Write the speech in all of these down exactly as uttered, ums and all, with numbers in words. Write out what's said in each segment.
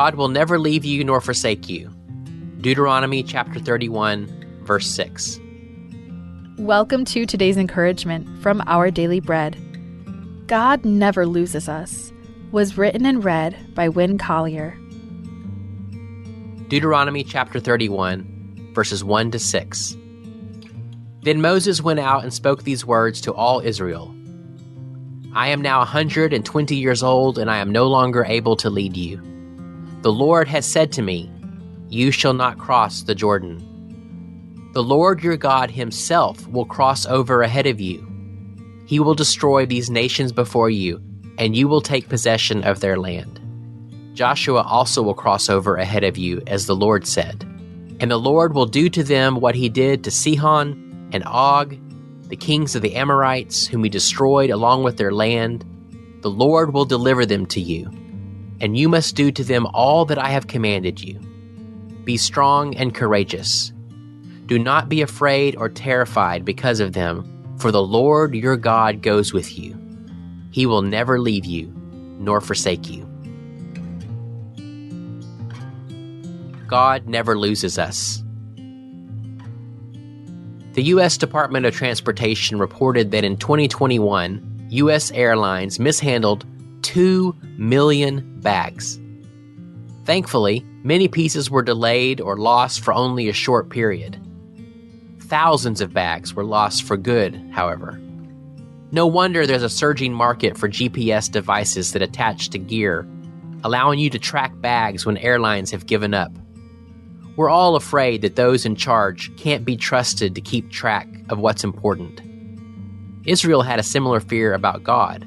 God will never leave you nor forsake you. Deuteronomy chapter thirty-one, verse six. Welcome to today's encouragement from Our Daily Bread. God never loses us. Was written and read by Winn Collier. Deuteronomy chapter thirty-one, verses one to six. Then Moses went out and spoke these words to all Israel. I am now a hundred and twenty years old, and I am no longer able to lead you. The Lord has said to me, "You shall not cross the Jordan." The Lord your God himself will cross over ahead of you. He will destroy these nations before you, and you will take possession of their land. Joshua also will cross over ahead of you, as the Lord said. And the Lord will do to them what he did to Sihon and Og, the kings of the Amorites, whom he destroyed along with their land. The Lord will deliver them to you, and you must do to them all that I have commanded you. Be strong and courageous. Do not be afraid or terrified because of them, for the Lord your God goes with you. He will never leave you nor forsake you. God never loses us. The U S Department of Transportation reported that in twenty twenty-one, U S airlines mishandled two million bags. Thankfully, many pieces were delayed or lost for only a short period. Thousands of bags were lost for good, however. No wonder there's a surging market for G P S devices that attach to gear, allowing you to track bags when airlines have given up. We're all afraid that those in charge can't be trusted to keep track of what's important. Israel had a similar fear about God,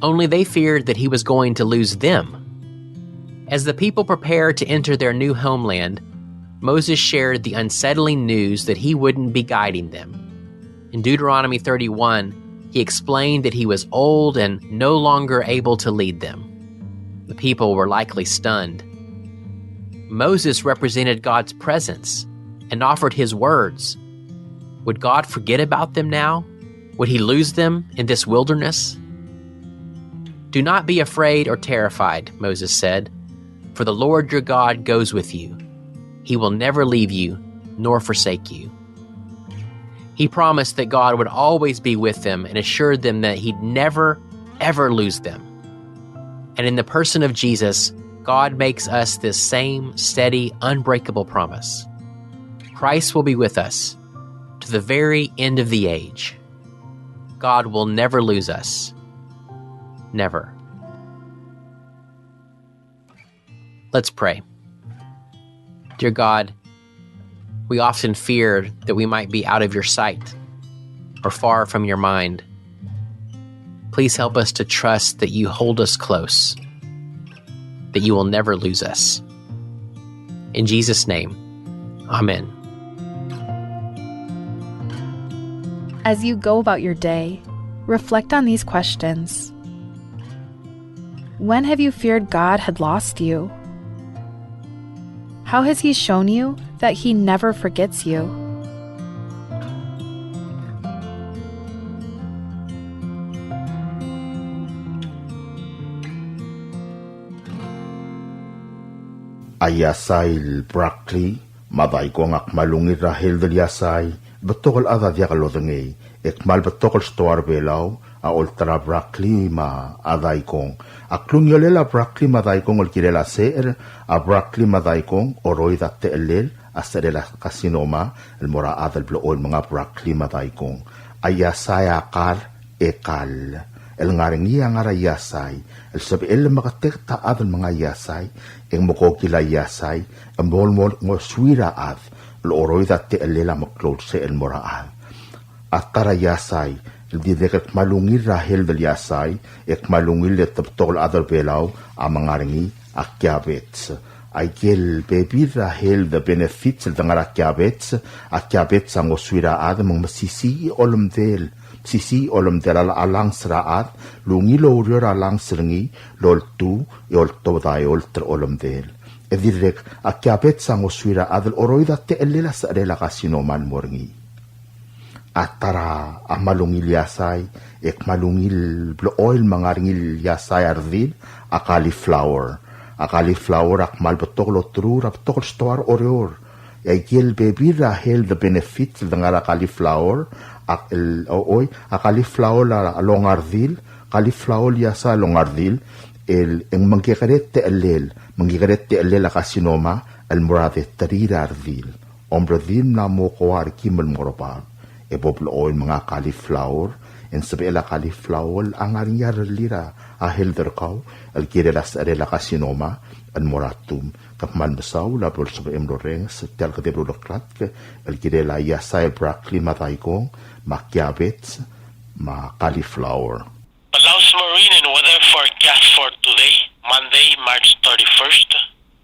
only they feared that he was going to lose them. As the people prepared to enter their new homeland, Moses shared the unsettling news that he wouldn't be guiding them. In Deuteronomy thirty-one, he explained that he was old and no longer able to lead them. The people were likely stunned. Moses represented God's presence and offered his words. Would God forget about them now? Would he lose them in this wilderness? "Do not be afraid or terrified," Moses said, "for the Lord your God goes with you. He will never leave you nor forsake you." He promised that God would always be with them and assured them that he'd never, ever lose them. And in the person of Jesus, God makes us this same steady, unbreakable promise. Christ will be with us to the very end of the age. God will never lose us. Never. Let's pray. Dear God, we often fear that we might be out of your sight or far from your mind. Please help us to trust that you hold us close, that you will never lose us. In Jesus' name, amen. As you go about your day, reflect on these questions. When have you feared God had lost you? How has he shown you that he never forgets you? A iasai el broccoli me a daikong a kmal ungil er a health el iasai, betok el chad a diak lodengei, e kmal betok el stoa er a Belau a olterau a broccoli me a daikong. A klungiolel a broccoli me a daikong el kirel a secher, a broccoli me a daikong, oroid a techellel a secherel a carcinoma el mo er a chad el blechoel menga broccoli me a daikong. A iasai a kar e kall. El ngar er ngii a ngar er a iasai el sebechel el meketeket a chad el menga iasai, e ng mekokil a iasai, e mo, mo ngosuir a chad el oroid a techellel a meklou el secher el mo er a chad. A ta er a iasai el dirrek el kmal ungil er a health el iasai, e kmal ungil e te betok el chad er a Belau a menga er ngii a kiabets. Aike el bebil er a health benefits el de ngar er a kiabets, a kiabets a ngosuir a chad me ng mesisiich a olemdel, mesisiich a olemdel a, a lungs er a chad, el ungil oureor a lungs er ngii el oltuu e oltobed a eolt er a olemdel. E dirrek a kiabets a ngosuir a chad el oroid a techellel a secherel a carcinoma el mo er ngii. A ta er a kmal ungil iasai, e kmal ungil blechoel menga er ngii el iasai a redil, a cauliflower. A cauliflower a kmal betok el oterur, a betok el stoa er Oreor. E aike el bebil er a health benefits el de ngar er a cauliflower, a, el, o, oi, a cauliflower a, a longa a redil, cauliflower el iasai a longa a redil, el, e ng mengkekerei a techellel, mengkekerei a techellel a carcinoma, el mo er a deterir a redil. Om redil mla mo koa a rekim el mo er a bab, e bo blechoel menga cauliflower, e ng sebechel a cauliflower a ngar er ngii a rellii er a health er kau, el kirel a secherel a carcinoma, el mo er a tum. Ke kmal mesaul a bo lsebechem el orrenges tia el kedeb el uleklatk, el kirel a iasai el broccoli me a daikong, me a kiabets, me a cauliflower. Palau's marine and weather forecast for today, Monday, March thirty-first.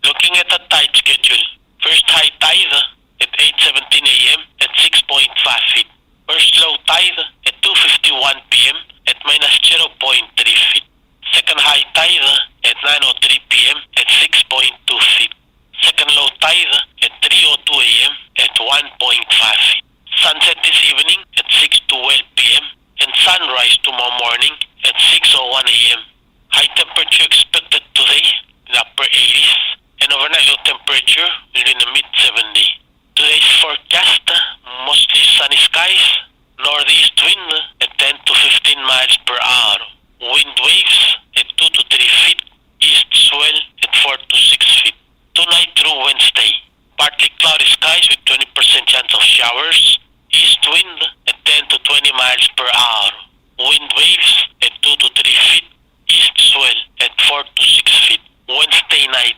Looking at the tide schedule, first high tide at eight seventeen A M at six point five feet. First low tide at two fifty-one P M at minus zero point three feet. Second high tide at nine oh three P M at six point two feet. Second low tide at three oh two A M at one point five feet. Sunset this evening at six twelve P M and sunrise tomorrow morning at six oh one A M. High temperature expected today in upper eighties and overnight low temperature will be in the mid seventy. Today's forecast, mostly sunny skies, northeast wind at ten to fifteen miles per hour. Wind waves at two to three feet, east swell at four to six feet. Tonight through Wednesday, partly cloudy skies with twenty percent chance of showers, east wind at ten to twenty miles per hour. Wind waves at two to three feet, east swell at four to six feet. Wednesday night,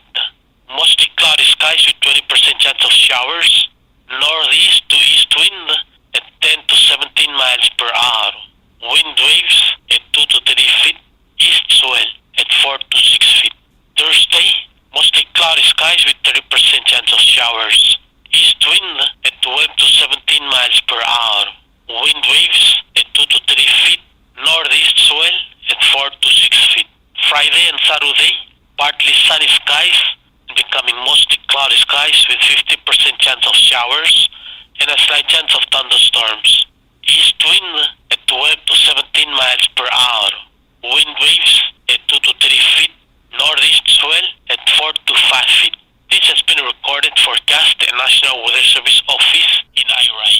mostly cloudy skies with twenty percent chance of showers, northeast to east wind at ten to seventeen miles per hour. Wind waves at two to three feet, east swell at four to six feet. Thursday, mostly cloudy skies with thirty percent chance of showers. East wind at twelve to seventeen miles per hour. Wind waves at two to three feet, northeast swell at four to six feet. Friday and Saturday, partly sunny skies, becoming mostly cloudy skies with fifty percent chance of showers and a slight chance of thunderstorms. East wind at twelve to seventeen miles per hour. Wind waves at two to three feet, northeast swell at four to five feet. This has been a recorded forecast at National Weather Service Office in Airai.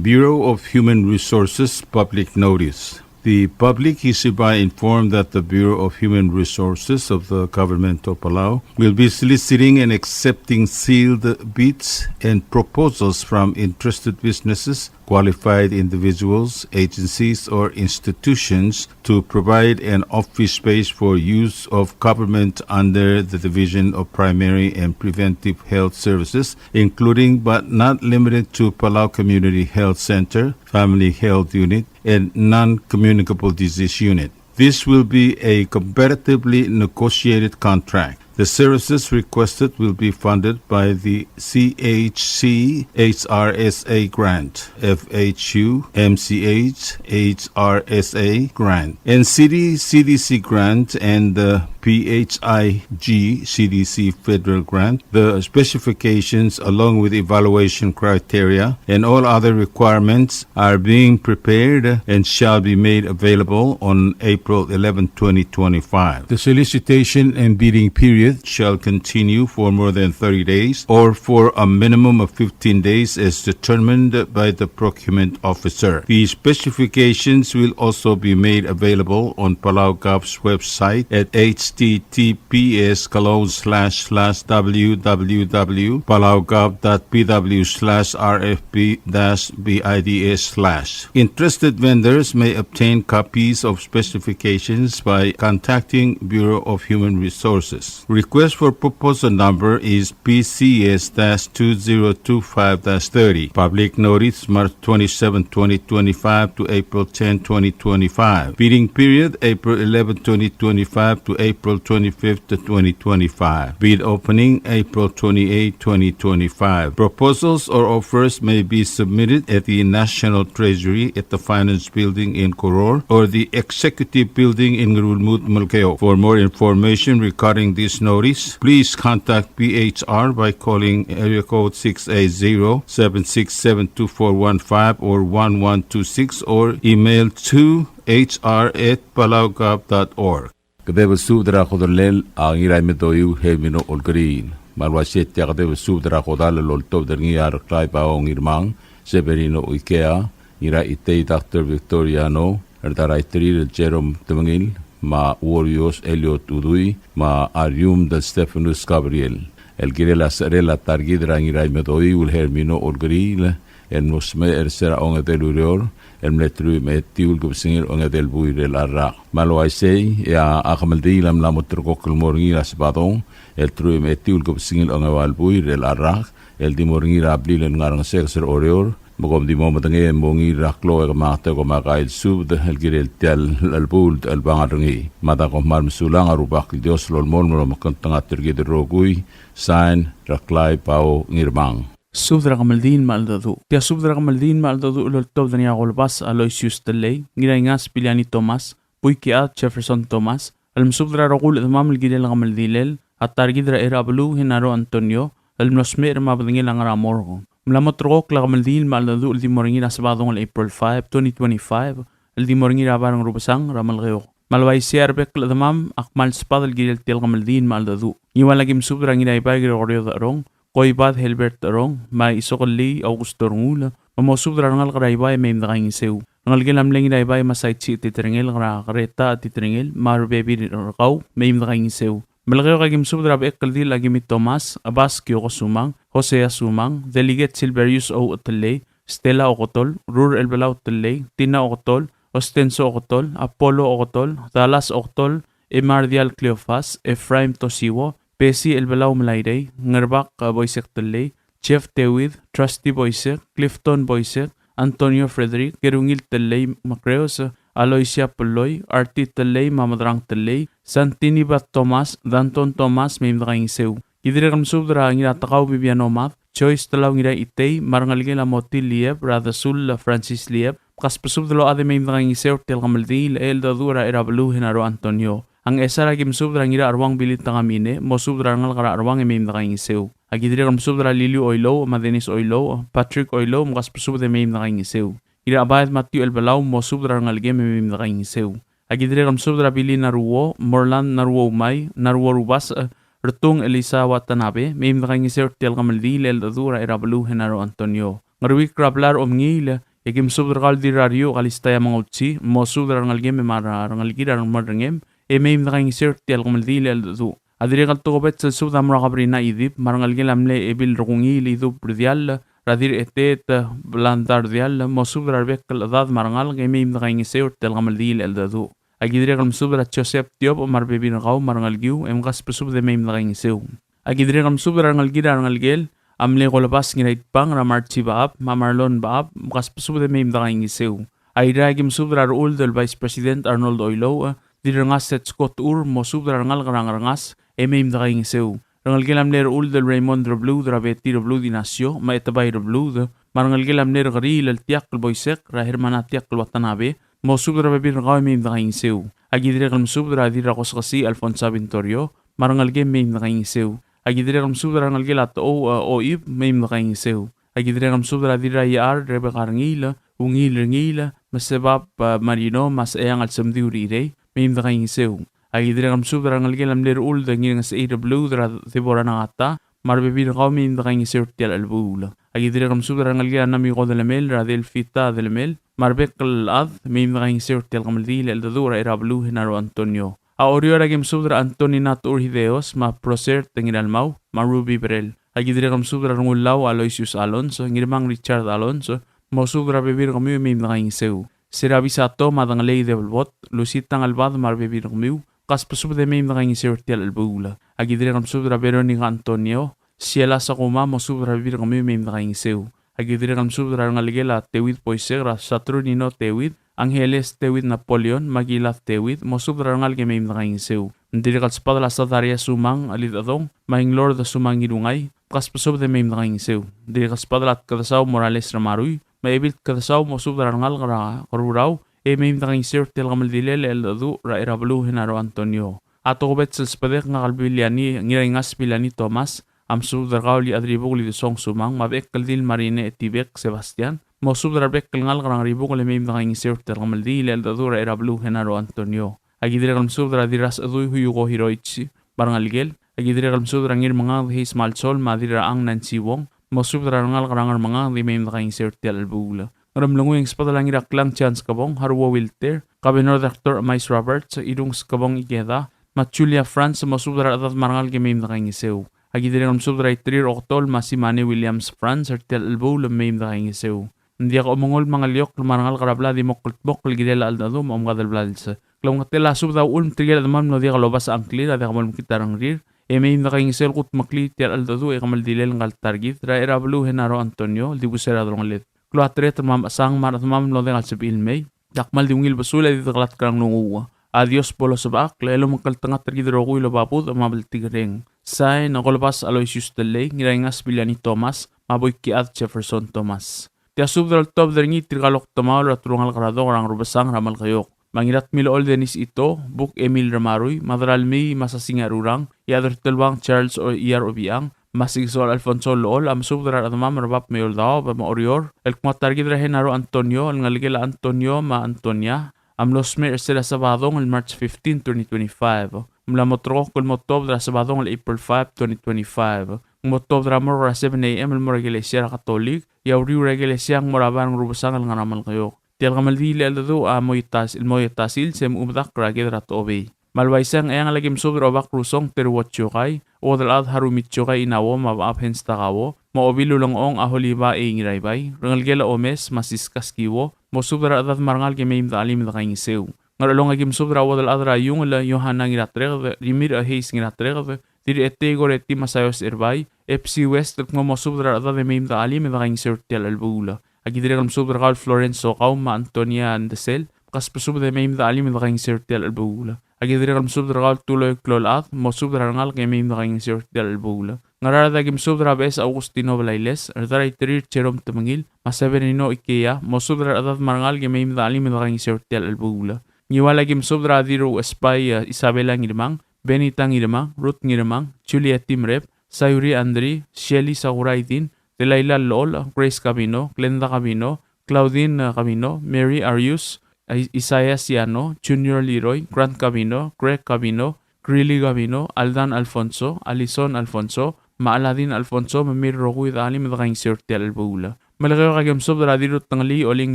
Bureau of Human Resources public notice. The public is hereby informed that the Bureau of Human Resources of the Government of Palau will be soliciting and accepting sealed bids and proposals from interested businesses, qualified individuals, agencies, or institutions to provide an office space for use of government under the Division of Primary and Preventive Health Services, including but not limited to Palau Community Health Center, Family Health Unit, and Non-Communicable Disease Unit. This will be a competitively negotiated contract. The services requested will be funded by the C H C H R S A grant, F H U M C H H R S A grant, N C D C D C grant, and the P H I G C D C federal grant. The specifications, along with evaluation criteria and all other requirements, are being prepared and shall be made available on April eleventh, twenty twenty-five. The solicitation and bidding period shall continue for more than thirty days or for a minimum of fifteen days as determined by the procurement officer. The specifications will also be made available on Palau Gov's website at H T T P S colon slash slash W W W Palau Gov dot P W slash R F P dash B I D S slash. Interested vendors may obtain copies of specifications by contacting Bureau of Human Resources. Request for proposal number is P C S dash two zero two five dash thirty. Public notice, March twenty-seventh, twenty twenty-five to April tenth, twenty twenty-five. Bidding period, April eleventh, twenty twenty-five to April twenty-fifth, twenty twenty-five. Bid opening, April twenty-eighth, twenty twenty-five. Proposals or offers may be submitted at the National Treasury at the Finance Building in Koror or the Executive Building in Ngerulmud, Melekeok. For more information regarding this notice, please contact P H R by calling area code six eight zero, seven six seven, two four one five or one one two six or email to H R at palaugov dot org. Kedeb el subed er a kodellel a Ngiraimedoiu Hermino Olkeriil. Me a le uaisei e tia kedeb el subed er a kodall el oltobed er ngii a Reklai Bao Ngirmang, Severino Ikea, Ngiraitei Doctor Victoriano, Erdaraiterir el Jerome Temengil, me a Uorios Eliot Udui, me a Riumd el Stephanus Gabriel. El kirel a secherel a ta er kid er a Ngiraimedoiu el Hermino Olkeriil, el mlo smecher er se er a ongedei el ureor, el mle truich me a etiu el kebesengil ongedei el buil er a rak. Me a le uaisei, e a kemeldiil a mla mo ulterekokl el mo er ngii er a Sebadong, el truich me a etiu el kebesengil ongeua el buil er a rak, el di mo er ngii er a blil el ngar er a Ngesekes er Oreor, me kom di mo medengei e mongiil er a klou e kemanget e kom a kail subed el kirel tia el chelebuul el bangar er ngii. Me a da kom kmal mesulang, a Rubak el Dios a lolemolem el omekngeltengat er kid el rokui, sign, Reklai Bao Ngirmang. Subed er a kemeldiil me a cheldecheduch. Tia subed er a kemeldiil me a cheldecheduch el oltobed er ngii a Kolbas Aloysius Tellei, Ngiraingas Piliani Thomas, Buikechad Jefferson Thomas, el mesubed er a rokui el chedemam el kirel a kemeldilel a ta er kid er a Cherabeluu Genaro Antonio, el mlo smecher me a bedengel a ngar er a morgue. Mla mo ulterekokl a kemeldiil me a cheldecheduch el di mo er ngii er a Sebadong el April five, twenty twenty-five, el di mo er ngii er a Bai er a Ngerubesang er a Melekeok. Me a le uaisei e a rebek el chedemam a kmal sbadel el kirel tia el kemeldiil me a cheldecheduch. Ngiual a ki mesubed er a Ngiraibai Gregorio Decherong, Koibad Helbert Decherong, me a Isokellii Augusto Rengul, me mosubed er a rengalek er a Ibai e mei me dekaingeseu. Rengelekel a mle Ngiraibai Masaichi Titerengel, er a Kereta Titerengel, me a rebebil er kau, mei me dekaingeseu. Melekeok a ki mesubed er a Bechekeldil Akimi Thomas, Abas Kioko Sumang, Hosea Sumang, Delegate Silverius Ouchetellei, Stella Okotol, Rur Elbelau Tellei, Tina Okotol, Ostenso Okotol, Apollo Okotol, Dallas Okotol, Emardial Cleofas, Ephraim Tosiwo, Pesi Elbelau Melairei, Ngerbak, eh, Boisek Tellei, Jeff Tewid, Trusty Boisek, Clifton Boisek, Antonio Frederick, Kerungil Tellei Makreos, Aloysia Peloi, Arti Tellei, Mamadrang Tellei, Santini Bat Thomas, Danton Thomas, mei me dekaingeseu. Ki dirrek el mesubed er a Ngiratekau Bibiano Mad, Joyce Telau Ngiraitei, me a rengelekel a Moti Lieb, er a Desul Francis Lieb, mkasbesubed el ochad e mei me dekaingeseu er tia el kemeldiil el cheldecheduch er a Cherabeluu Genaro Antonio. A Ngchesar a ki mesubed er a Ngiracheruang Billy Takamine, mosubed er a rengalek er a Cheruang e mei me dekaingeseu. A ki dirrek el mesubed er a Liliu Oilouch, me a Dennis Oilouch, Patrick Oilouch, mkasbesubed e mei me dekaingeseu. Ngirachebaed Matthew Elbelau, mosubed er a rengelekem e mei me dekaingeseu. A ki dirrek el mesubed er a Billy Naruo, Morland Naruo Umai, Naruo Rubasech, Retung Elisa Watanabe, mei me dekaingeseu er tia el kemeldiil el cheldecheduch er a Cherabeluu Genaro Antonio. Ngeruikl er a blai er a Omengiil, e ki mesubed er kau el Dirrariuch Kalistaia Mengouchi, mosubed er a rengelekem me a rengelekir a remerengem, e mei me dekaingeseu er tia el kemeldiil el cheldecheduch. A dirrek el tokubets el subed a mo er a Kabrina Idip, me a rengelekel a mle Ebil Rekungiil Idip Rdiall, er a Dirrechetet Blanda Rdiall, mosubed er a rebek el chedad me a rengalek e mei me dekaingeseu er tia el kemeldiil el cheldecheduch. A ki dirrek el mesubed er a Joseph Tiop me a rebebil er kau me a rengelekiu, e mkasbesubed e mei me dekaingeseu. A ki dirrek el mesubed er a rengelekir a rengelekel a mle Kolebas Ngiraitbang, er a Marchi Bechab me a Marlon Bechab, mkasbesubed e mei me dekaingeseu. A Irrai a ki mesubed er a Rechuld el Vice President Arnold Oilouch, Dirrengas Setsko Techur, mosubed er a rengalek er a Ngerengas e mei me dekaingeseu. Rengelekel a mle Rechuld el Raymond Rebluud, er a Betty Rebluud Inacio, me a Etebai Rebluud, me a rengelekel a mle Rekeriil el Tiakl Boisek, er a Hermana Tiakl Watanabe, mosubed er a rebebil er kau e mei me dekaingeseu. A ki dirrek el mesubed er a Dirrakoskesii Alfonsa Vintorio, me a rengelekem, mei me dekaingeseu. A ki dirrek el mesubed er a rengelekel a Techou, e, Oib, mei me dekaingeseu. A ki dirrek el mesubed er a Dirraiechar Rebecca Rengiil, Ungil Rengiil, me a Sebab, e, Marino, me a Secheang el Semdiu er Irei, mei me dekaingeseu. A ki dirrek el mesubed er a rengelekel a mle Rechuld Ngirengesechei Rebluud, er a Deborah Nangata, me a rebebil er kau, mei me dekaingeseu er tia el chelebuul. A ki dirrek el mesubed er a rengelekel a Namiko Delemel, er a Delfita Delemel, me a rebek el chad, mei me dekaingeseu er tia el kemeldiil el cheldecheduch er a Cherabeluu Genaro Antonio. A Oreor a ki mesubed er a Antonina Techur Hideos, me a Prosert Ngiralmau, me a Ruby Brel. A ki dirrek el mesubed er a Rengullau Aloysius Alonso, Ngirmang Richard Alonso, mosubed er a rebebil er kemiu e mei me dekaingeseu. Serabi Sato me a Dengelei Debelbot, Lucy Tangelbad me a rebebil er kemiu, kasbesubed e mei me dekaingeseu er tia el chelebuul. A ki dirrek el mesubed er a Veronica Antonio, Siela Sakuma, mosubed er a rebebil er kemiu e mei me dekaingeseu. A ki dirrek el mesubed er a rengelekel a Tewid Boisek, er a Saturnino Tewid, Angeles Tewid Napoleon, me a Kilad Tewid, mosubed er a rengalek e mei me dekaingeseu. Ng dirrek el sbadel a Sadaria Sumang Elidechedong, me a Inglord Sumang Irungai, kasbesubed e mei me dekaingeseu. Ng dirrek el sbadel a Tkedesau Morales Ramarui, me a Ebil Tkedesau, mosubed er a rengalek er a Kerurau e mei me dekaingeseu er tia el kemeldilel el cheldecheduch er a Cherabeluu Genaro Antonio. A tokubets el sbedek ngak el Biliani, Ngiraingas Biliani Thomas, a mesubed er kau el Iechadribukel Idesong Sumang, me a Bechekeldil Marine Etibek Sebastian, mosubed er a rebek el ngalek er a Ngeribukel e mei me dekaingeseu er tia el kemeldiil el cheldecheduch er a Cherabeluu Genaro Antonio. Aki dirrek el mesubed er a Dirrasechedui Huyuko Hiroichi me a rengelekel. Aki dirrek el mesubed er a Ngirmenganged Hayes Malsol me a Dirrachang Nancy Wong. Mosubed er a rengalek er a Ngermenganged e mei me dekaingeseu er tia el chelebuul. Ngeremlengui e ng subedel a Ngiraklang Chance Skebong, Haruo Wilter, Governor Doctor Emais Roberts, Irung Skebong Ikeda, me a Julia France, mosubed er a rechedad me a rengalek e mei me dekaingeseu. Aki dirrek el mesubed er a Iterir Oktol me a Simane Williams France er tia el chelebuul e mei me dekaingeseu. Ng diak a omengoul me a ngeliokl me a rengalek er a blad e mo kldmokl el kirel a cheldecheduch me a omengades el blals. Klemengetel a subed a uchul me tirke el chedemam el mlo diak lobasech a ngklir a diak bo lemekngit a rengrir, e mei me dekaingeseu el kudmeklii tia el cheldecheduch e kemeldilel ngka el ta er kid er a Cherabeluu Genaro Antonio el dibus er a delongeled. Klou a tereter me a mechesang me a rechedemam el mlo diak el sebechir el mei, e a kmal di ungil besul e di dekelatk er a nglunguuch. A Dios bo losebechakl el omekngeltengat er kid el rokui el oba budech me a bltikerreng. Sain, Kolbas Aloysius Tellei, Ngiraingas Biliani Thomas, me a Boikichad Jefferson Thomas. Tia subed el oltobed er ngii tirka el okdemaol er a telungalek er a Dok er a Ngerubesang er a Melekeok. Me a Ngiratmilechol Dennis Ito, Buk Emil Ramarui, me a Deralmii me a Sasing Arurang, Iechad er Teluang Charles O-, Iyar Obichang, me a Sikisoal Alfonso Lechol, a mesubed er a rechedemam er a bab me a eou el daob me a Oreor el kmo a ta er kid er a Genaro Antonio el ngelekel a Antonio me a Antonia a mlo smecher er sel Sabadong el March fifteen, twenty twenty-five. Ng mla mo terrekokl el mo tuobed er a Sabadong el April five, twenty twenty-five. Ng mo tuobed er a morgue er a seven A.M. el mo er a ikelesia er a Katolik, e a uriul er a ikelesia a mo er a bai er a Ngerubesang el ngar er a Melekeok. Tia el kemeldiil el cheldecheduch a mo ta-, el mo ta sils e mo medakl er a ked er a Techobei. Me a le uaisei e ng Eangel a ki mesubed er a Obak Rusong Teruo Chiokai, Uodelchad Harumi Chiokai Inawo me a Bechab Hens Takawo, me a Obil Ulengchong a Holiba E. Ngiraibai, rengelekel a Omes me a Siska Skiwo, mosubed er a rechedad me a rengalek e mei me dechelim e dekaingeseu. Ngerchelong a ki mesubed er a Uodelchad er a Iungel Yohana Ngiratreked, Rimirch Hayes Ngiratreked, Dirretei Koreti Masaios Erbai, F C West, el kmo mosubed er a rechedad e mei me dechelim e dekaingeseu er tia el chelebuul. A ki dirrek el mesubed er kau el Florence Sokau me a Antonia Ndesel, mkasbesubed e mei me dechelim e dekaingeseu er tia el chelebuul. A ki dirrek el mesubed er kau el Tuloi Klolchad, mosubed er a rengalek e mei me dekaingeseu er tia el chelebuul. Ngaraard a ki mesubed er a Beches Augustino Blailes, Rdaraiterir Jerome Temengil, me a Severino Ikeya, mosubed er a rechedad me a rengalek e mei me dechelim e dekaingeseu er tia el chelebuul. Ngiwal a ki mesubed er a Dirruchesbai, e, Isabela Ngirmang, Benita Ngirmang, Ruth Ngirmang, Juliet Timrep, Sayuri Andri, Shelly Sakuraidin, Delaila Lol, Grace Kabino, Glenda Kabino, Claudine, e, Kabino, Mary Arius, Is-, Isaias Yano, Junior Leroy, Grant Kabino, Greg Kabino, Grilly Kabino, Aldan Alfonso, Alison Alfonso, me a Aladin Alfonso, me mei el rokui e dechelim e dekaingeseu er tia el chelebuul. Melekeok a ki mesubed er a Dirrutengelii Oling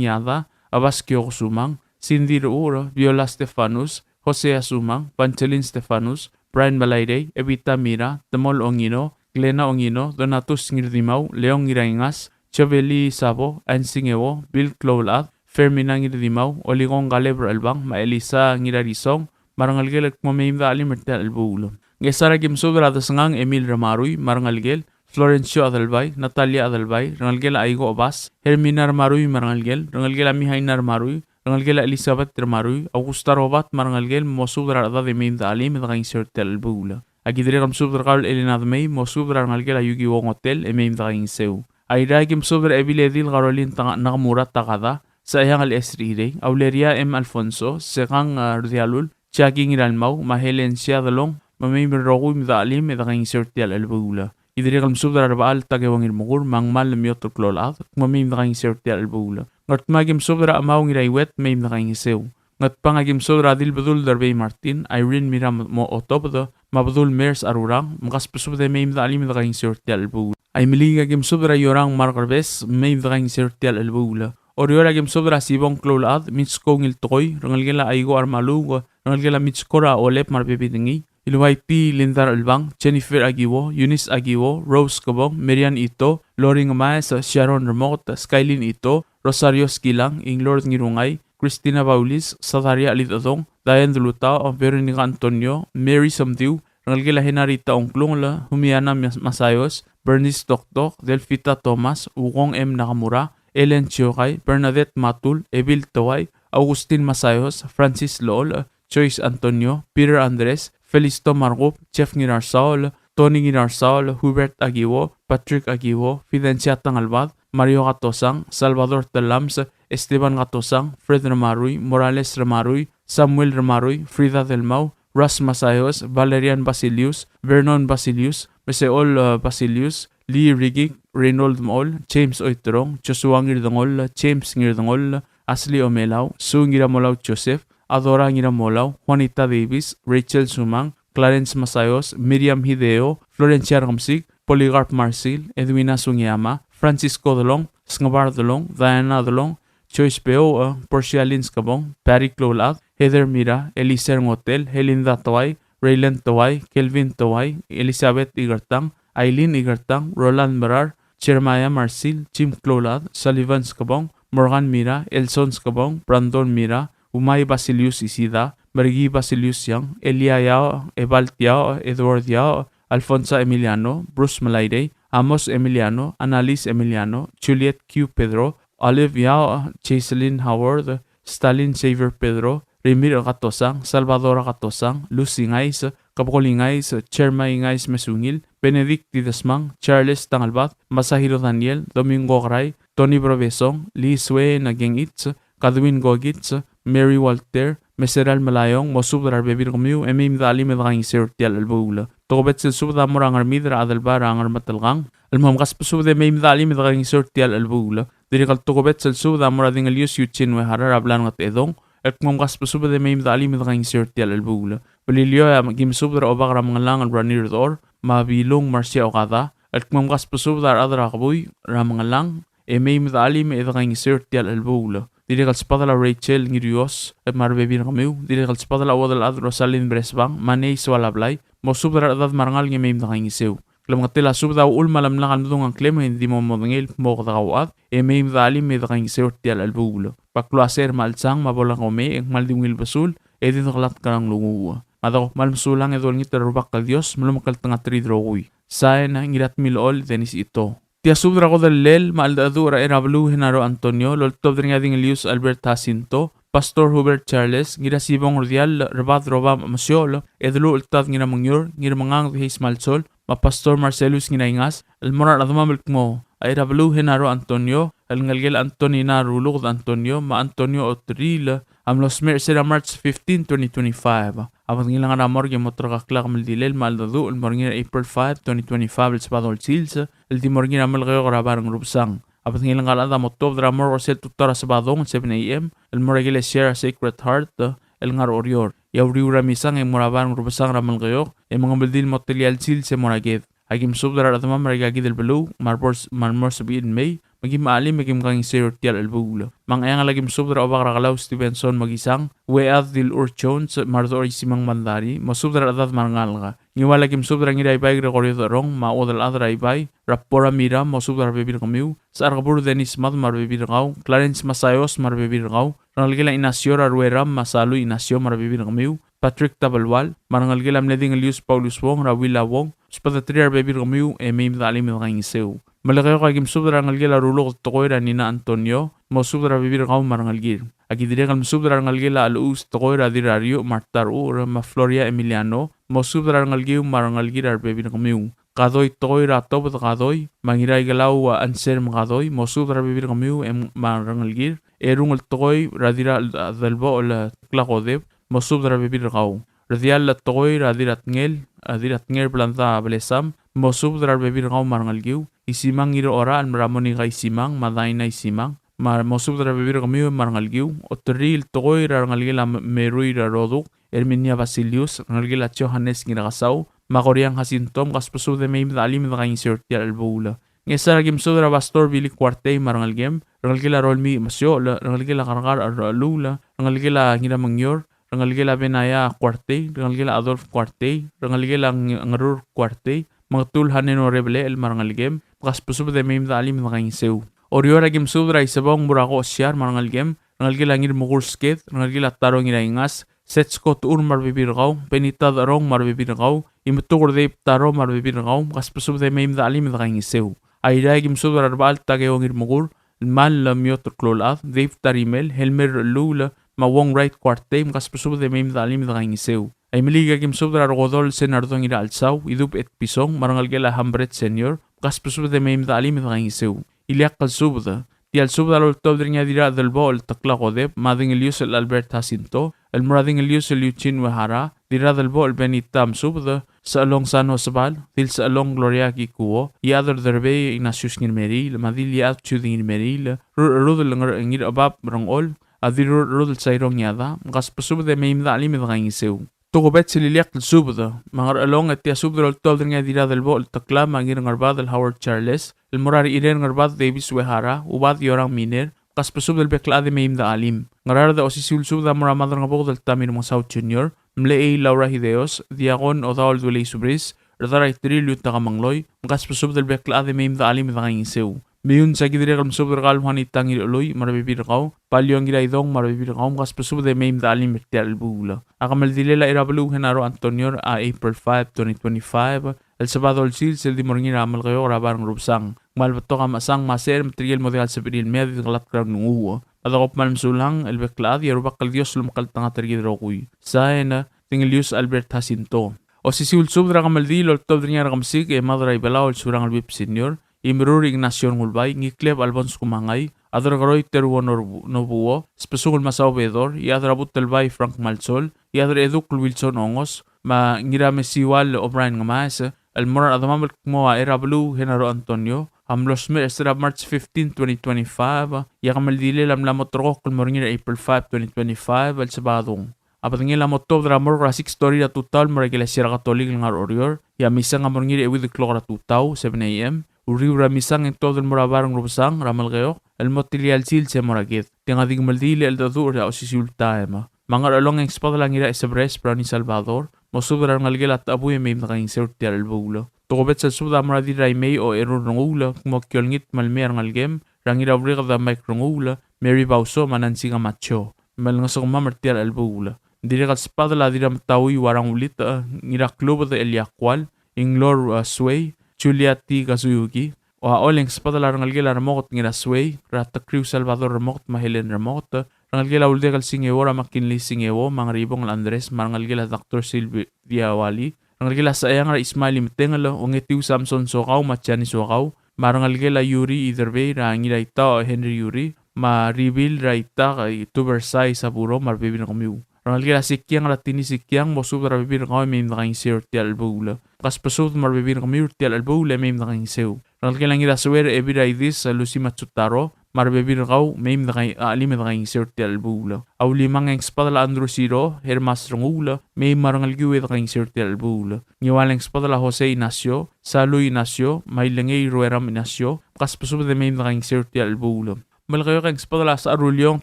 Yada, Abas Kioko Sumang, Cindy Ruur, Viola Stefanus, Hosea Sumang, Vangeline Stefanus, Brian Balairei, Evita Mira, Temol Ongino, Glena Ongino, Donatus Ngirdimau, Leong Ngiraingas, Joveli Sabo, Ansingeo, Bill Kloulchad, Fermina Ngirdimau, Olikong Kaleb Rechelbang, me a Elisa Ngirarisong, me a rengelekel el kmo mei me dechelim er tia el chelebuul. Ngchesar a ki mesubed er a Desengang Emil Ramarui, me a rengelekel, Florencio Adelbai, Natalia Adelbai, rengelekel a Aiko Obas, Hermina Ramarui me a rengelekel, rengelekel a Mihaina Ramarui, rengelekel a Elizabeth Ramarui, Augusta Robat me a rengelekel, mosubed er a rechedad e mei me dechelim e dekaingeseu er tia el chelebuul. A ki dirrek el mesubed er kau el Elena Demei, mosubed er a rengelekel a Yuki Wong Hotel e mei me dekaingeseu. Airai a ki mesubed er a Ebiledil Caroline Taka-, Nakamura Takada, Saiang el Esri Irei, Auleria M. Alfonso, Sekang, e, Rdialul, Jackie Ngiralmau, me a Helen Siadelong, me mei me rokui me dechelim e dekaingeseu er tia el chelebuul. Ki dirrek el mesubed er a Rebechall Takeo Ngirmekur, me a Ngmal Lemiotel Kloulchad, me mei me dekaingeseu er tia el chelebuul. Ngardmau a ki mesubed er a Chemau Ngiraiuet, mei me dekaingeseu. Ngatpang a ki mesubed er a Dilbedul Derbei Martin, Irene Mira Mo-, Otobed, me a Bedul Mers Arurang, mkasbesubed e mei me dechelim e dekaingeseu er tia el chelebuul. Aimeliik a ki mesubed er a Iorang Mark Rebes, mei me dekaingeseu er tia el chelebuul. Oreor a ki mesubed er a Sibong Kloulchad, Mitsko Ngiltekoi, rengelekel a Aiko Armaluuk, rengelekel a Mitsko er a Olep me a rebebil er ngii, Iluaiti Linda Rechelbang, Jennifer Akiwo, Eunice Akiwo, Rose Kebong, Marian Ito, Lori Ngemaes, Sharon Remoket, Skylin Ito, Rosario Skilang, Inglord Ngirungai, Christina Baulis, Sadaria Lidedong, Diane Delutao, Veronica Antonio, Mary Somdiu, rengelekel a Henarita Ongklungel, Humiana Mas-, Masayos, Bernice Toktok, Delfita Thomas, Ukong M. Nakamura, Ellen Chiokai, Bernadette Matul, Ebil Towai, Augustin Masayos, Francis Lool, Joyce Antonio, Peter Andres, Felisto Markub, Jeff Ngirarsaol, Tony Ngirarsaol, Hubert Akiwo, Patrick Akiwo, Fidencia Tangelbad, Mario Katosang, Salvador Telams, Esteban Katosang, Fred Remarui, Morales Remarui, Samuel Remarui, Frida Delmau, Ras Masayos, Valerian Basilius, Vernon Basilius, Meseol, eh, Basilius, Lee Rigik, Reynold Mol, James Oiterong, Joshua Ngirdengoll, James Ngirdengoll, Ashley Omelau, Sue Ngiramolau Joseph, Adora Ngiramolau, Juanita Davis, Rachel Sumang, Clarence Masayos, Miriam Hideo, Florencia Rekemesik, Polycarp Marsil, Edwina Sugiyama, Francisco Delong, Sngebar Delong, Diana Delong, Joyce Beouch, Portia Lynn Skebong, Patty Kloulechad, Heather Mira, Eliser Ngotel, Helinda Towai, Raylan Towai, Kelvin Towai, Elizabeth Ikertang, Aileen Ikertang, Roland Merar, Jeremiah Marsil, Jim Kloulechad, Sullivan Skebong, Morgan Mira, Elson Skebong, Brandon Mira, Umai Basilius Isida, Mergi Basilius Young, Elia Yaoch, Ebalt Yaoch, Edward Yaoch, Alfonsa Emiliano, Bruce Melairei, Amos Emiliano, Annalise Emiliano, Juliet Q. Pedro, Olive Yaoch, Jaiseline Howard, Stalin Xavier Pedro, Rimirch Katosang, Salvador Katosang, Lucy Ngais, Kebekol Ngais, Jeremiah Ngais Mesungil, Benedict Didesmang, Charles Tangelbad, Masahiro Daniel, Domingo Gray, Tony Brobesong, Lee Sue Nagengits, Kadwin Gogits, Mary Walter, Meseral Melayong, mosubed er a rebebil er kemiu, e mei me dechelim e dekaingeseu er tial chelebuul. Tokubets el subed a mo er a Ngermid er a Adelbai er a Ngermetelkang, el mo mkasbesubed e mei me dechelim e dekaingeseu er tial chelebuul. Dirrek el tokubets el subed a mo er a Dingelius Eugene Uehara er a Blanget Edong, el kmo mkasbesubed e mei me dechelim e dekaingeseu er tial chelebuul. Beliliou, a ki mesubed er a Obak er a Mengellang el Ranir Dechor, me a Bilung Marcia Okada, el kmo mkasbesubed a rechad er a Kebui er a Mengellang, e mei me dechelim e dekaingeseu er tial chelebuul. Dirrek el subedel a Rachel Ngirios, me a rebebil er kemiu, dirrek el subedel a Uodelchad Rosalind Bresbang, me a Nei Soalablai, mosubed er a rechedad me a rengalek e mei me dekaingeseu. Klemengetel a subed a uchul me a lemlak el medung a ngklem e ng di mo modengei el kmo kede kauchad, e mei me dechelim e dekaingeseu er tial chelebuul. Kbak el uase er a chelsang me a bo lak omei, e ng kmal di ungil besul, e di dekelatk er a nglunguuch. Me a dekuk kmal mesulang e dolengit er a Rubak el Dios, me lomekngeltengat er kid el rokui. Sain, Ngiratmilechol Dennis Ito. Tia subed er a kodellel me a cheldecheduch er a Cherabeluu Genaro Antonio, el oltobed er ngii a Dingelius Albert Jacinto, Pastor Hubert Charles, Ngirasibong Rdiall, Rebad Roba Mesiochel, Edeluchel Tad Ngiramengior, Ngirmengangd Hayes Malsol, me a Pastor Marcellus Ngiraingas, el mo er a rechedemam el kmo a Cherabeluu Genaro Antonio, el ngelekel a Antonina Ruluked Antonio, me a Antonio Otriil, a mlo smecher er sel March fifteen, twenty twenty-five. A bedengel a ngar er a morgue e mo ulterekokl a kemeldiil el me a cheldecheduch el mo er ngii er a April five, twenty twenty-five el Sabadong el sils, el di mo er ngii er a Melekeok er a Bai er a Ngerubesang. A bedengel a ngar er a chad a mo tuobed er a morgue er sel tutau er a Sabadong el seven A M, el mo er a ikelesia er a Sacred Heart, el ngar er a Oreor. E a uriul er a misang e ng mo er a Bai er a Ngerubesang er a Melekeok, e mengemeldiil el mo telia el sils e mo er a ked. A ki mesubed er a rechedemam er aika kid el beluu, me a re bo er s-, me a re mo er a sebechir el mei, me kim chelim e kim kaingeseu er tial chelebuul. Me a Ngcheangel a ki mesubed er a Obak er a Kelau Stevenson Mekisang, Uead Dilur Jones, me a Redechor Isimang Bandari, mosubed er a rechedad me a rengalek. Ngiwal a ki mesubed er a Ngiraibai Gregorio Decherong, me a Uodelchad er a Ibai, er a Bora Mira, mosubed er a rebebil er kemiu, Secharkebur Dennis Mad me a rebebil er kau, Clarence Masayos me a rebebil er kau, rengelekel a Ignacio er a Rueram me a Salu Ignacio me a rebebil er kemiu, Patrick Tabelual, me a rengelekel a mle Dingelius Paulus Wong er a Willa Wong, msubedeterir a rebebil er kemiu e mei me dechelim e dekaingeseu. Melekeok a ki mesubed er a rengelekel a Ruluked Tekoi er a Nina Antonio, mosubed er a rebebil er kau me a rengelekir. A ki dirrek el mesubed er a rengelekel a Chelechuus Tekoi er a Dirrariuch me a Retarchucher me a Floria Emiliano, mosubed er a rengelekiu me a rengelekir a rebebil er kemiu. Kadoi Tekoi er a Tobed Kadoi, me a Ngiraikelau a Anselm Kadoi, mosubed er a rebebil er kemiu e m-, me a rengelekir. Erungel Tekoi er a Dirradelbochel Tekla Kodep, mosubed er a rebebil er kau. Rdiall Tekoi er a Dirratngel, a Dirratngel Blanda Blesam, mosubed er a rebebil er kau me a rengelekiu. Isimang Ngirorachel me a Monika Isimang, me a Daina Isimang, me a mosubed er a rebebil er kemiu me a rengelekiu. Oterriil Tekoi er a rengelekel a M-, Merui er a Roduk, Herminia Basilius, rengelekel a Johannes Ngirakesau, me a Koriang Jacinto, mkasbesubed e mei me dechelim e dekaingeseu er tial chelebuul. Ngchesar a ki mesubed er a Pastor Billy Kuartei me a rengelekem, rengelekel a Rolmii Mesiochel, rengelekel a Kerkar er a Cheluul, rengelekel a Ngiramengior, rengelekel a Benaya Kuartei, rengelekel a Adolf Kuartei, rengelekel a Ng-, Ngerur Kuartei, Mengetul Haneno Rebelechel me a rengelekem, mkasbesubed e mei me dechelim e dekaingeseu. Oreor a ki mesubed er a Isebong Murako Osiar me a rengelekem, rengelekel a Ngirmekur Sked, rengelekel a Taro Ngiraingas, Setsko Techur me a rebebil er kau, Benita Decherong me a rebebil er kau, Imetuker Dave Taro me a rebebil er kau, mkasbesubed e mei me dechelim e dekaingeseu. Airai a ki mesubed er a Rebechall Takeo Ngirmekur, Lmal Lemiot Klolchad, Dave Tarimel, Helmer Luul, me a Wong Wright Kuartei, mkasbesubed e mei me dechelim e dekaingeseu. Aimeliik a ki mesubed er a Rekodol Senardong Irachelsau, Idub Etpison, me a rengelekel a Hambret Senior, mkasbesubed e mei me dechelim e dekaingeseu. Ileakl el subed, tial subed a loltobed er ngii a Dirradelbochel Tekla Kodep, me a Dingelius el Albert Jacinto, el mo er a Dingelius el Eugene Uehara, Dirradelbochel Benita Mesubed, Sechelong Sano Sebal, Dilsechelong Gloria Kikuo, Iechad er Derbei Ignatius Ngirmeriil, me a Diliechad Judy Ngirmeriil, Rur-, Rudel Ngir-, Ngirchebab Rengchol, a Dirrurrudel Sairong Iada, mkasbesubed e mei me de chelim e de kaingeseu. Tokubets el ileakl el subed, me a Ngerchelong e tia subed el oltobed er ngii a Dirradelbochel Tekla me a Ngirngerbad el Howard Charles, el mo er a Rechirel Ngerbad Davis Uehara, Ubad Yorang Miner, mkasbesubed el bek el chad e mei me de chelim. Ngaraard e osisiu el subed a mo er a Madrengebuked el Tamir Mengesau Junior, Mlechei Laura Hideos, Diakon Odaol Duelei Subris, Rdaraiterir Liutaka Mengloi, mkasbesubed el bek el chad e mei me de chelim e de kaingeseu. Meiuns a ki dirrek el mesubed er kau el Juanita Ngirchelui, me a rebebil er kau, Palio Ngiraidong, me a rebebil er kau, mkasbesubed e mei me de chelim er tia el chelebuul. A kemeldilel a Irabeluu Genaro Antonio er a April five, twenty twenty-five, el Sebadong el sils el di mo er ngii er a Melekeok er a Bar Ngerubesang. Kmal betok a mechesang me a secher me tirke el mo diak el sebechir el mei a di dekelatk er a nglunguuch. Me a dekuk kmal mesulang el bek el chad e a Rubak el Dios a lomekngeltengat er kid el rokui. Sain, Dingelius Albert Jacinto. Osisiu el subed er a kemeldiil el oltobed er ngii a Rekemesik e Mad er a Ibelau el Surangel Whipps Senior, Imerur Ignacio Rengulbai, Ngikleb Alphonse Kumangai, Aderkeroi Teruo Nobu-, Nobuo, Sbesungel Masao Bedor, Iechad er a Butelbai Frank Malsol, Iechad er a Eduk el Wilson Ongos, me a Ngiramesiual O'Brien Ngemaes, el mo er a rechedemam el kmo a Irabeluu Genaro Antonio a mlo smecher er sera March fifteen, twenty twenty-five, e a kemeldilel a mla mo terrekokl el mo er ngii er a April five, twenty twenty-five, el Sebadong. A bedengel a mo tuobed er a morgue er a six thirty er a tutau el mo er a ikelesia er a Katolik el ngar er a Oreor, e a misang a mo er ngii er a euid el klok er a tutau, seven A M. Uriul er a misang e ng tuobed el mo er a Bar Ngerubesang er a Melekeok el mo tia el sils e mo er a ked. Tiang a di kemeldiil e cheldecheduch er a osisiu el taem. Me a Ngerchelong e ng sbedel a Ngiraesebres Brownie Salvador, mosubed er a rengelekel a Techebui e mei me dekaingeseu er tia el chelebuul. Tokubets el subed a mo er a Dirraimei Ocherur Renguul, kmo ki olengit me le mei a rengelekem er a Ngirauriked Mike Renguul, Mary Bauso, me a Nancy Camacho, me lengesukemam er tia el chelebuul. Ng dirrek el sbedel a Dirrametaui Uarang Ulitech, Ngiraklubed Elia Kual, Inglor, uh, Suei, Julia T. Kazuyuki, Oaol e ng sbedel a rengelekel a Remoket Ngirasuei, er a Tekriu Salvador Remoket me a Helen Remoket, rengelekel a Uldekel Singeo er a McKinley Singeo, me a Ngeribongel Andres, me a rengelekel a Doctor Sylvia Wali, rengelekel a Secheang er a Ismael Imetengel, Ongetiu Samson Sokau, me a Janice Sokau, me a rengelekel a Yuri Iderbei, er a Ngiraitau Henry Yuri, me a Ribil er a Itak, Tubersai Saburo, me a rebebil er kemiu. Rengelekel a Sikiang er a Tini Sikiang, mosubed er a rebebil er kau e mei me dekaingeseu er tia el chelebuul. Kasbesubed me a rebebil er kemiu er tia el chelebuul e mei me dekaingeseu. Rengelekel a Ngirasuei er a Ebil er a Idis, Lucy Matsutaro, me a rebebil er kau, mei me dekaingeseu, a, mei me dekaingeseu er tia el chelebuul. A Ulimang e ng sbedel a Andrew Siro, Hermas Renguul, mei me a rengelekiu e dekaingeseu er tia el chelebuul. Ngiwal e ng sbedel a Jose Ignacio, Salu Ignacio, me a Ilengei Rueram Ignacio, kasbesubed e mei me dekaingeseu er tia el chelebuul. Melekeok e ng sbedel a Saruliong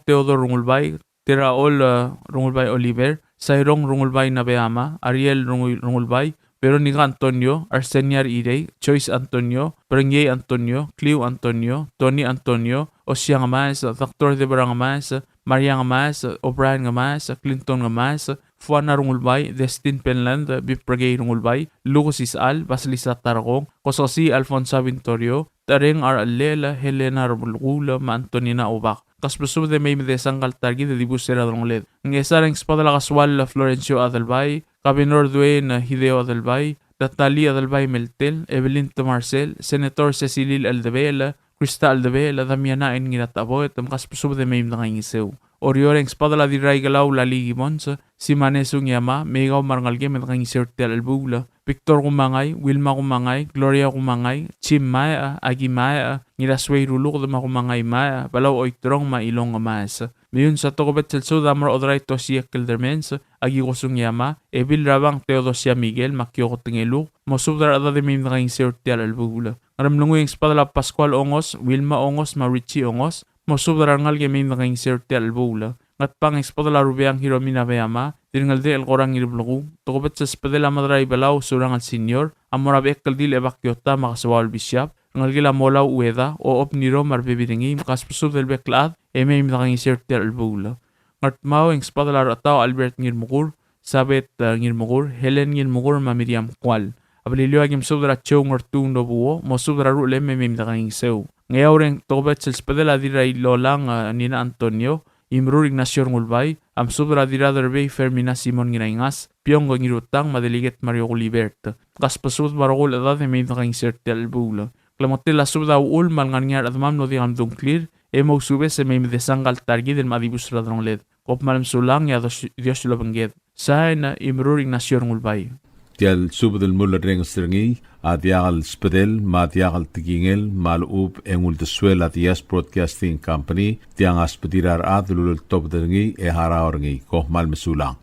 Theodore Rengulbai, Teraol, eh, Rengulbai Oliver, Sairong Rengulbai Nabeama, Ariel Rengul-, Rengulbai, Veronica Antonio, Arsenia Irei, Joyce Antonio, Berengiei Antonio, Clio Antonio, Tony Antonio, Osiang Maes, Doctor Deborah Maes, Maria Maes, O'Brien Maes, Clinton Maes, Fuana Rengulbai, Destin Penland, Bipregei Rengulbai, Lucas Isal, Basilisa Tarkong, Kosasi Alfonsa Vintorio, Tereng Arlel, Helena Rebulkul, me a Antonina Obak. Kasbesubed e mei me desang kal ta er kid e dibus er a delongeled. Ngchesar e ng sbedel a Kasual Florencio Adelbai, Kabenor Dwayne Hideo Adelbai, Natalie Adelbai Meltel, Evelyn T. Marcel, Senator Cecilil Eldebechel, Krista Eldebechel, Damiana N. Ngirataboet, me kasbesubed e mei me dekaingeseu. Oreor e ng sbedel a Dirraikelau Lali Gibbons, Simane Sungiama, me kau me a rengelekem e dekaingeseu er tia el chelebuul. Victor Kumangai, Wilma Kumangai, Gloria Kumangai, Jim Maea, Aki Maea, Ngirasuei Ruluked me a Kumangai Maea, Belau Oiterong me a Ilong Maes. Meiuns a tokubets el subed a mo er a Oderai Tosie Keldermans, Akiko Sungiama, Ebil Rabang Theodosia Miguel, me a Kioko Tengeluk, mosubed er a rechedad e mei me dekaingeseu er tia el chelebuul. Ngeremlengui e ng sbedel a Pascual Ongos, Wilma Ongos, me a Richie Ongos, mosubed er a rengalek e mei me dekaingeseu er tia el chelebuul. Ngatpang e ng sbedel a Rubeang Hiromi Nabeama, Dirngeldechel Korang Ngirblekuu, tokubets el sbedel a Madraibelau Surangel Senior, a mo er a Bechekeldil Ebakiota me a Kesuaol Bishop, rengelekel a Molau Ueda, Ochob Niro me a rebebil er ngii, me kasbesubed el bek el chad e mei me dekaingeseu er tia el chelebuul. Ngardmau e ng sbedel a Rechetau Albert Ngirmekur, Sabet, eh, Ngirmekur, Helen Ngirmekur me a Miriam Kual. A Beliliou a ki mesubed er a Joe Ngertung Nobuo, mosubed er a ruchelem e mei me dekaingeseu. Ngeaur e ng tokubets el sbedel a Dirrailolang, eh, Nina Antonio, Imerur Ignacio Rengulbai, a mesubed er a Dirraderbei Fermina Simon Ngiraingas, Piong Ngirutang me a Delegate Mario Gulibert. Kasbesubed me a rokui el chedad e mei me dekaingeseu er tia el chelebuul. Klemengetel a subed a uchul me a le ngar er ngii a rechedemam el mlo diak lemdu a ngklir, e mousubes e mei me desang kal ta er kid el mla dibus er a delongeled. Kom kmal mesulang e a Dios, Dios lobengked. Sain, Imerur Ignacio Rengulbai. Tia el subed el mulerrenges er ngii a diak el sbedel me a diak el tekingel me a lechub e ng uldesuel a Diaz Broadcasting Company. Tiang a sbedir a rechad el uleltobed er ngii e harau er ngii. Kom kmal mesulang.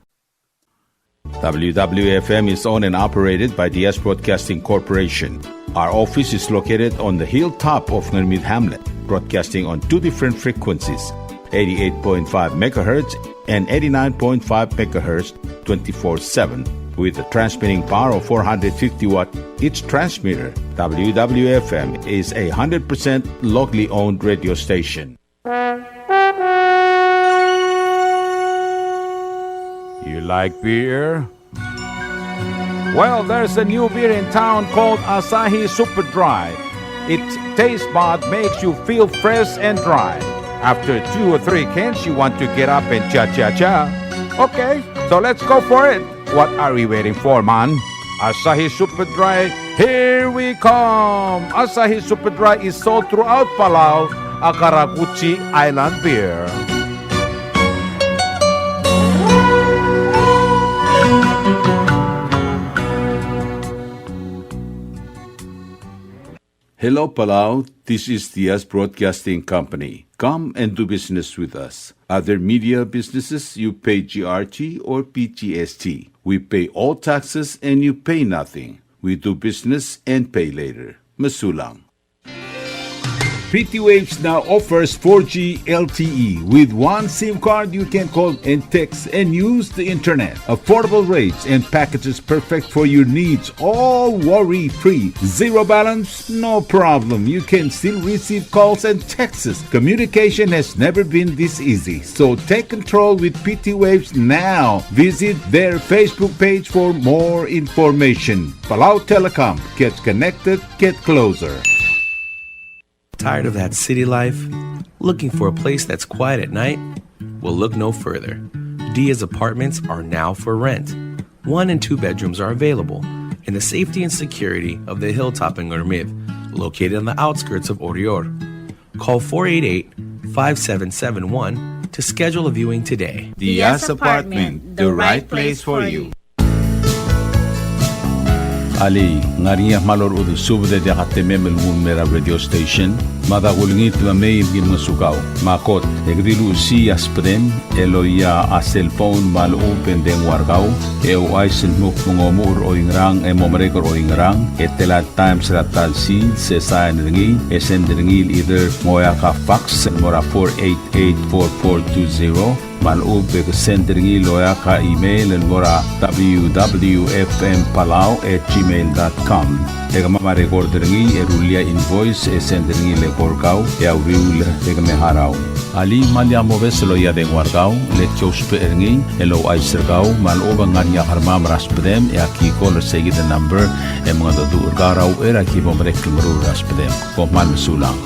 W W F M is owned and operated by Diaz Broadcasting Corporation. Our office is located on the hilltop of Ngermid Hamlet, broadcasting on two different frequencies, eighty-eight point five megahertz and eighty-nine point five megahertz, twenty-four seven, with a transmitting power of four hundred fifty watt each transmitter. W W F M is a hundred percent locally owned radio station. You like beer? Well, there's a new beer in town called Asahi Super Dry. Its taste bud makes you feel fresh and dry. After two or three cans, you want to get up and cha-cha-cha. Okay, so let's go for it. What are we waiting for, man? Asahi Super Dry, here we come! Asahi Super Dry is sold throughout Palau, a karakuchi island beer. Hello, Palau. This is Diaz Broadcasting Company. Come and do business with us. Other media businesses, you pay G R T or P G S T. We pay all taxes and you pay nothing. We do business and pay later. Mesulang. P T Waves now offers four G L T E. With one SIM card, you can call and text and use the internet. Affordable rates and packages perfect for your needs, all worry-free. Zero balance? No problem. You can still receive calls and texts. Communication has never been this easy. So take control with P T Waves now. Visit their Facebook page for more information. Palau Telecom. Get connected, get closer. Tired of that city life? Looking for a place that's quiet at night? Well, look no further. Diaz Apartments are now for rent. One and two bedrooms are available in the safety and security of the hilltop in Ngermid, located on the outskirts of Oreor. Call four eight eight, five seven seven one to schedule a viewing today. Diaz Apartment, the right place for you. Alii, ng ngar er ngii a kmal orechudel subed e diak a temem el nguu el mei er a radio station? Mada kulengit me mei me ki ngosukau. Me a kot, e ke di luchesii a sbedem el oia a cellphone me a lechub e ng dengua er kau, e ouchais el dmu kmo ng omuchel er oingerang e mo merek er oingerang, e tela el times er a ta el sils, e sain er ngii, e send er ngii el either ng oeak a fax el mo er a four eight eight four four two zero, me a lechub e ke send er ngii el oeak a email el mo er a W W F M Palau at gmail dot com. E kemam a record er ngii e rullii a invoice e send er ngii el eko er kau e a uriul e ke me harau. Alii, me lak mobes el oia a dengua er kau, le ki ousbech er ngii el ouchais er kau me a lechub e ng ngar er ngii a kermam er a sbedem e aki call er seikid el number e mengedecheduch er kau er a uchei er a ki bo merek el meruul er a sbedem. Kom kmal mesulang.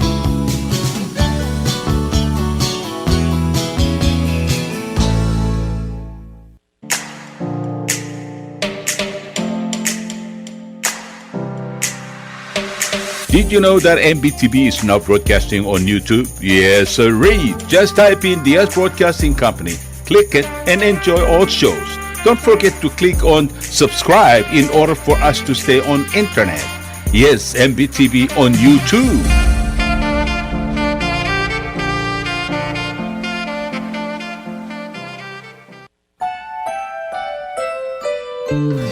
Did you know that M B T V is now broadcasting on YouTube? Yes, sirree. Just type in Diaz Broadcasting Company, click it, and enjoy all shows. Don't forget to click on subscribe in order for us to stay on internet. Yes, M B T V on YouTube.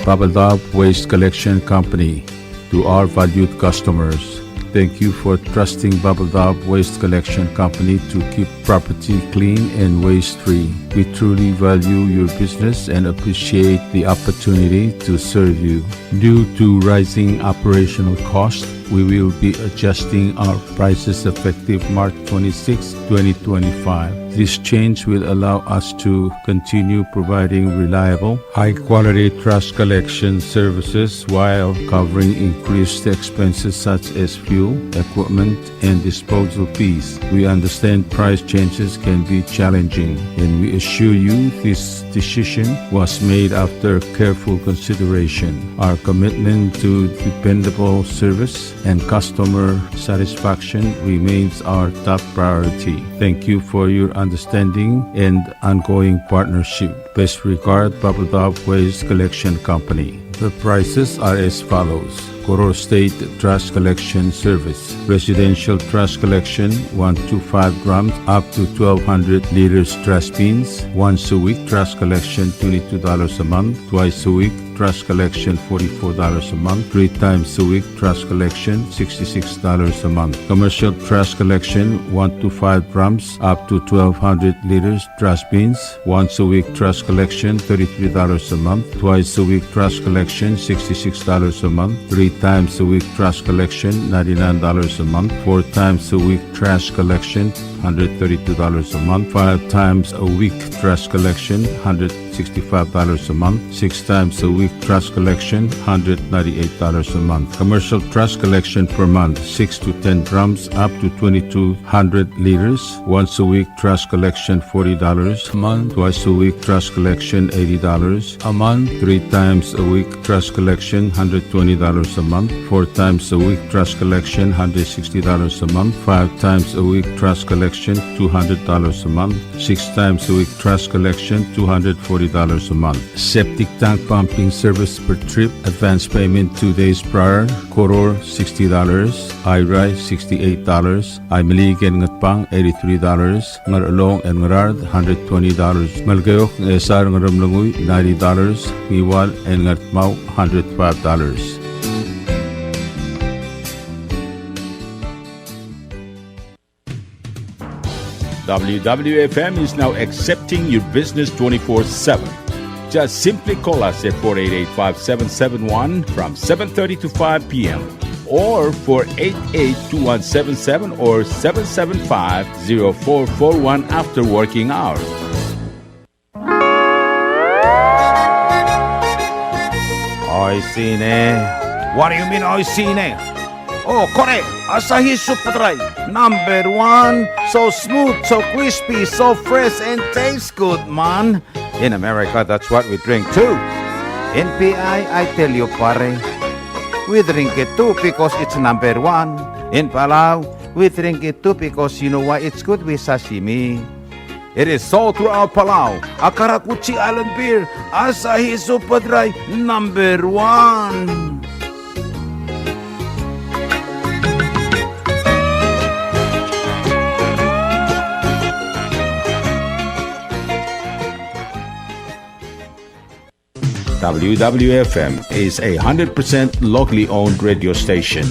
Babeldaob Waste Collection Company. To our valued customers, thank you for trusting Babeldaob Waste Collection Company to keep property clean and waste-free. We truly value your business and appreciate the opportunity to serve you. Due to rising operational costs, we will be adjusting our prices effective March twenty-sixth, twenty twenty-five. This change will allow us to continue providing reliable, high-quality trash collection services while covering increased expenses such as fuel, equipment, and disposal fees. We understand price changes can be challenging, and we assure you this decision was made after careful consideration. Our commitment to dependable service and customer satisfaction remains our top priority. Thank you for your understanding and ongoing partnership. Best regard, Babeldaob Waste Collection Company. The prices are as follows. Koror State Trash Collection Service. Residential trash collection, one to five drums, up to twelve hundred liters trash bins. Once a week trash collection, twenty-two dollars a month. Twice a week trash collection, forty-four dollars a month. Three times a week trash collection, sixty-six dollars a month. Commercial trash collection, one to five drums, up to twelve hundred liters trash bins. Once a week trash collection, thirty-three dollars a month. Twice a week trash collection, sixty-six dollars a month. Three times a week trash collection, ninety-nine dollars a month. Four times a week trash collection, hundred thirty-two dollars a month. Five times a week trash collection, hundred sixty-five dollars a month. Six times a week trash collection, hundred ninety-eight dollars a month. Commercial trash collection per month, six to ten drums, up to twenty-two hundred liters. Once a week trash collection, forty dollars a month. Twice a week trash collection, eighty dollars a month. Three times a week trash collection, hundred twenty dollars a month. Four times a week trash collection, hundred sixty dollars a month. Five times a week trash collection, two hundred dollars a month. Six times a week trash collection, two hundred forty dollars a month. Septic tank pumping service per trip, advance payment two days prior. Koror, sixty dollars. Airai, sixty-eight dollars. Aimeliik and Ngatpang, eighty-three dollars. Ngarchelong and Ngaraard, hundred twenty dollars. Melekeok, Ngchesar, Ngeremlengui, ninety dollars. Ngiwal and Ngardmau, hundred five dollars. W W F M is now accepting your business twenty-four seven. Just simply call us at four eight eight, five seven seven one from seven thirty to five p m or four eight eight, two one seven seven or seven seven five, zero four four one after working hours. Oishii ne. What do you mean, oishii ne? Oh, kore, Asahi Super Dry, number one. So smooth, so crispy, so fresh, and tastes good, man. In America, that's what we drink too. In P I, I tell you, pare, we drink it too because it's number one. In Palau, we drink it too because you know why? It's good with sashimi. It is sold throughout Palau. A karakuchi island beer, Asahi Super Dry, number one. W W F M is a hundred percent locally owned radio station.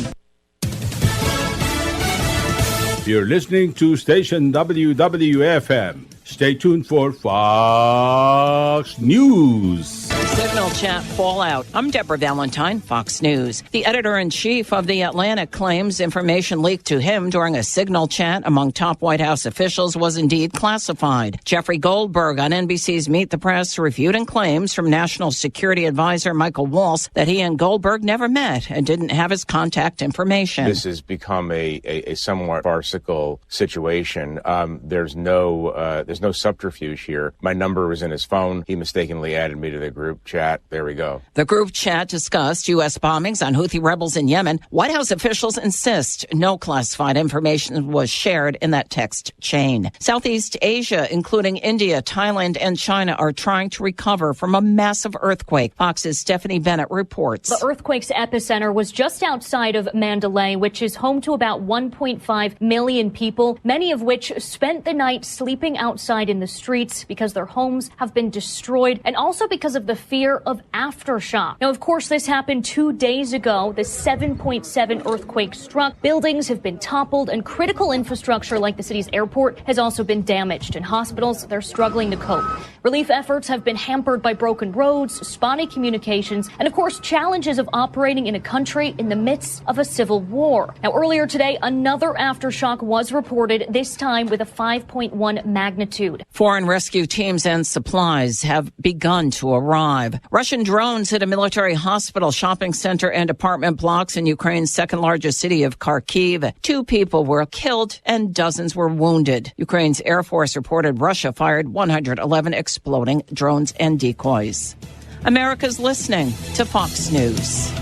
You're listening to station W W F M. Stay tuned for Fox News. Signal chat fallout. I'm Deborah Valentine, Fox News. The editor-in-chief of The Atlantic claims information leaked to him during a Signal chat among top White House officials was indeed classified. Jeffrey Goldberg on N B C's Meet the Press refuting claims from National Security Advisor Michael Waltz that he and Goldberg never met and didn't have his contact information. This has become a, a, a somewhat farcical situation. Um, there's no, uh, there's no subterfuge here. My number was in his phone. He mistakenly added me to the group chat. There we go. The group chat discussed U S bombings on Houthi rebels in Yemen. White House officials insist no classified information was shared in that text chain. Southeast Asia, including India, Thailand, and China, are trying to recover from a massive earthquake. Fox's Stephanie Bennett reports. The earthquake's epicenter was just outside of Mandalay, which is home to about one point five million people, many of which spent the night sleeping outside in the streets because their homes have been destroyed, and also because of the fear of aftershock. Now, of course, this happened two days ago. The seven point seven earthquake struck. Buildings have been toppled, and critical infrastructure like the city's airport has also been damaged. In hospitals, they're struggling to cope. Relief efforts have been hampered by broken roads, spotty communications, and of course, challenges of operating in a country in the midst of a civil war. Now, earlier today, another aftershock was reported, this time with a five point one magnitude. Foreign rescue teams and supplies have begun to arrive. Russian drones hit a military hospital, shopping center, and apartment blocks in Ukraine's second largest city of Kharkiv. Two people were killed and dozens were wounded. Ukraine's Air Force reported Russia fired one hundred eleven exploding drones and decoys. America's listening to Fox News.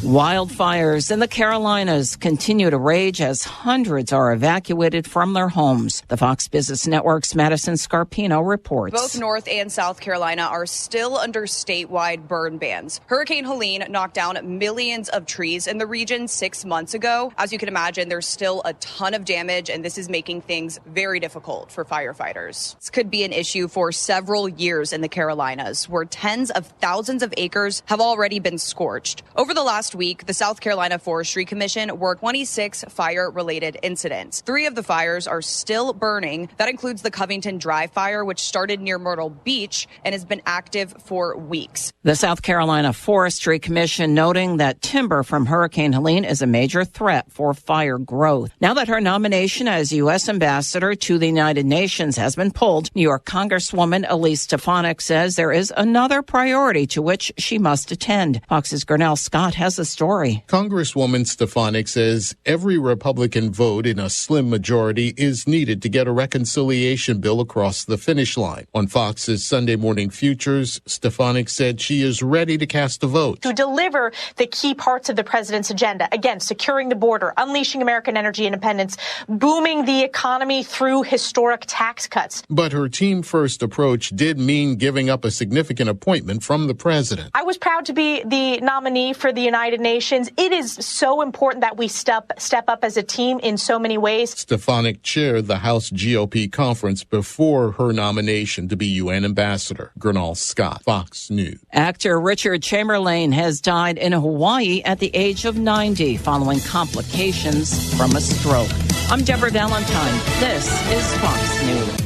Wildfires in the Carolinas continue to rage as hundreds are evacuated from their homes. The Fox Business Network's Madison Scarpino reports. Both North and South Carolina are still under statewide burn bans. Hurricane Helene knocked down millions of trees in the region six months ago. As you can imagine, there's still a ton of damage, and this is making things very difficult for firefighters. This could be an issue for several years in the Carolinas, where tens of thousands of acres have already been scorched. Over the last week, the South Carolina Forestry Commission worked twenty-six fire-related incidents. Three of the fires are still burning. That includes the Covington Drive fire, which started near Myrtle Beach and has been active for weeks. The South Carolina Forestry Commission noting that timber from Hurricane Helene is a major threat for fire growth. Now that her nomination as U S ambassador to the United Nations has been pulled, New York Congresswoman Elise Stefanik says there is another priority to which she must attend. Fox's Gurnal Scott has the story. Congresswoman Stefanik says every Republican vote in a slim majority is needed to get a reconciliation bill across the finish line. On Fox's Sunday Morning Futures, Stefanik said she is ready to cast a vote. To deliver the key parts of the president's agenda. Again, securing the border, unleashing American energy independence, booming the economy through historic tax cuts. But her team-first approach did mean giving up a significant appointment from the president. I was proud to be the nominee for the United Nations. It is so important that we step, step up as a team in so many ways. Stefanik chaired the House G O P conference before her nomination to be U N ambassador. Gurnal Scott, Fox News. Actor Richard Chamberlain has died in Hawaii at the age of ninety following complications from a stroke. I'm Deborah Valentine. This is Fox News.